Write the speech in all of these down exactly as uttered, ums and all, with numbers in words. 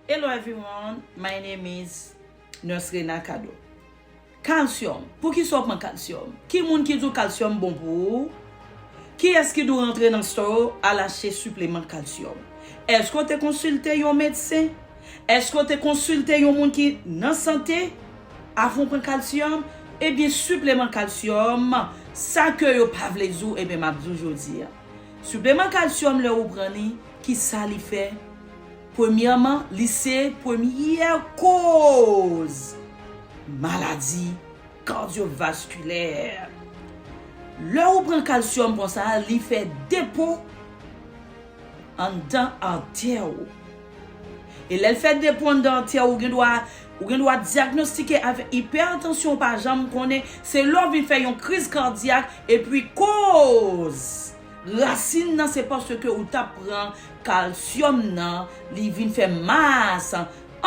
Hello everyone, my name is Nurse Rena Cado. Kalsyòm. Poukisa w pran kalsyòm? Ki moun ki di w kalsyòm bon pou ou? Kiyès ki di w rantre nan store al achte sipleman kalsyòm? Èske w te konsilte yon medsen? Èske w te konsilte yon moun ki nan sante avan w pran kalsyòm? Ebyen, sipleman kalsyòm, sa ke yo pa vle di w, ebyen, m ap di w jodi a. Sipleman kalsyòm, lè ou pran li, ki sa li fè? Premyèman, li se premyè koz maladi kadyovaskilè. Lè ou pran kalsyòm konsa, li fè depo anndan atè ou. E lè l fè depo anndan atè ou, ou gen dwa, ou gen dwa dyagnostike avèk ipètansyon ou pa janm konnen. Se lè w vin fè yon kriz kadyak, epi koz rasin nan se paske ou t ap pran kalsyòm nan, li vin fè mas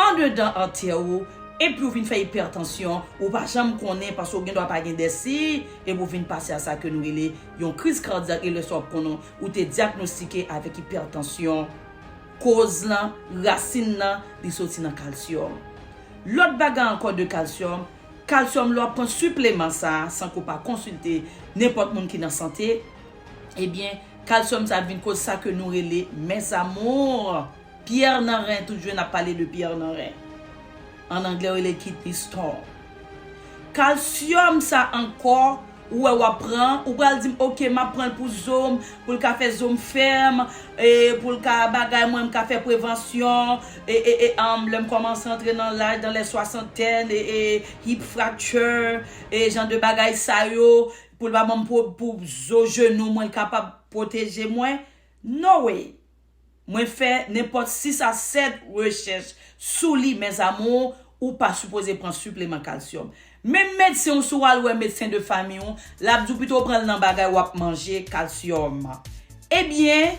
andedan atè ou, epi ou vin fè ipètansyon, ou pa janm konnen paske ou gen dwa pa gen de siy, epi ou vin pase a sa ke nou rele yon kriz kadyak, e lè sa w ap konnen ou te dyagnostike avèk ipètansyon. Koz lan, rasin nan, li soti nan kalsyòm. Lòt bagay ankò de kalsyòm, kalsyòm lè w ap pran sipleman sa, san ke w pa konsilte nenpòt moun ki nan sante, ebyen, kalsyòm sa vin koz sa ke nou rele, mes amours, pyè nan ren, tout jwe n ap pale de pyè nan ren. An anglè, yo rele kidney stone. Kalsyòm sa ankò, ou wè w ap pran, ou pral di m, "Ok, m ap pran l pou zo m, pou l ka fè zo m fèm, e pou l ka bagay mwen, m ka fè prevansyon, e, e, e, um, lè m kòmanse antre nan laj, dans les soixantaines, e, e, hip fracture, e jan de bagay sa yo, pou l pa ban m pou, pou zo jenou mwen, l kapab pwoteje mwen." No way! Mwen fè nenpòt sis a sèt rechèch sou li, mes amours, ou pa sipoze pran sipleman kalsyòm. Menm medsen w, si w al wè medsen de fanmi w, l ap di w pito w pran l nan bagay w ap manje, kalsyòm. Ebyen,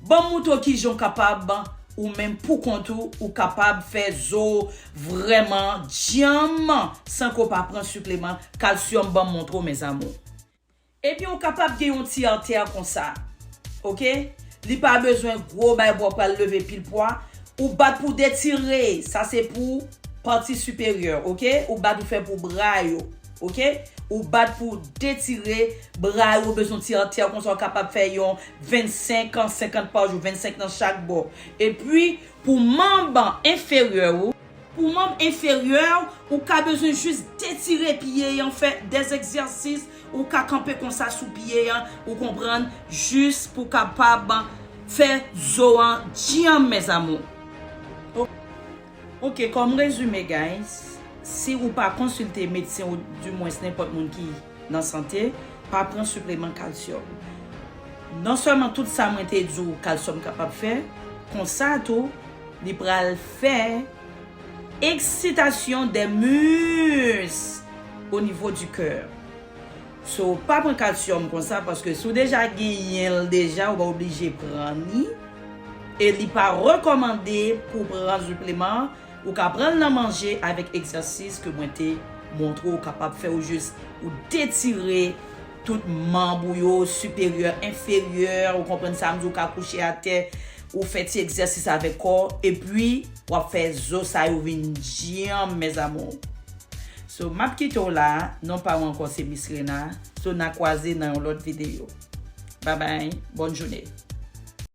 ban m montre w kijan w kapab, ou menm pou kont ou, ou kapab fè zo w vrèman djanm san ke w pa pran sipleman kalsyòm, ban m montre w, mes amours. Ebyen, ou kapab gen yon ti atè konsa. Oke? Li pa bezwen gwo bay bò pral leve pil pwa. Ou bat pou detire. Sa se pou pati siperyè, oke? Ou bat ou fè pou bra yo, oke? Ou bat pou detire bra yo, bezwen ti atè konsa, ou kapab fè yon vennsenk an, senkant pa jou, vennsenk nan chak bò. Epi, pou manm enferyè ou, pou manm enferyè, ou ka bezwen jis detire pye an, fè dè egzèsis, ou ka kanpe konsa sou pye an, ou konprann, jis pou kapab fè zo an djanm, mes amours. O-, ok, kòm rezime, guys, si ou pa konsilte medsen ou dimwens nenpòt moun ki nan sante, pa pran sipleman kalsyòm. Non sèlman tout sa mwen te di w kalsyòm kapab fè, konsa tou, li pral fè eksitasyon dè mis o nivo di kè. So, pa pran kalsyòm konsa, paske si w deja genyen l deja, ou pa oblije pran li. E li pa rekòmande pou pran sipleman. Ou ka pran l nan manje avèk egzèsis ke mwen te montre w, ou kapab fè, ou jis, ou detire tout manm ou yo, siperyè, enferyè, ou konprann sa m di, ou ka kouche atè, ou fè ti egzèsis avèk kò w, epi w ap fè zo sa yo vin djanm, mes amours. So, m ap kite w la, non pa w ankò se Miss Rena. So, n a kwaze nan yon lòt videyo. Bye bye, bòn jounen.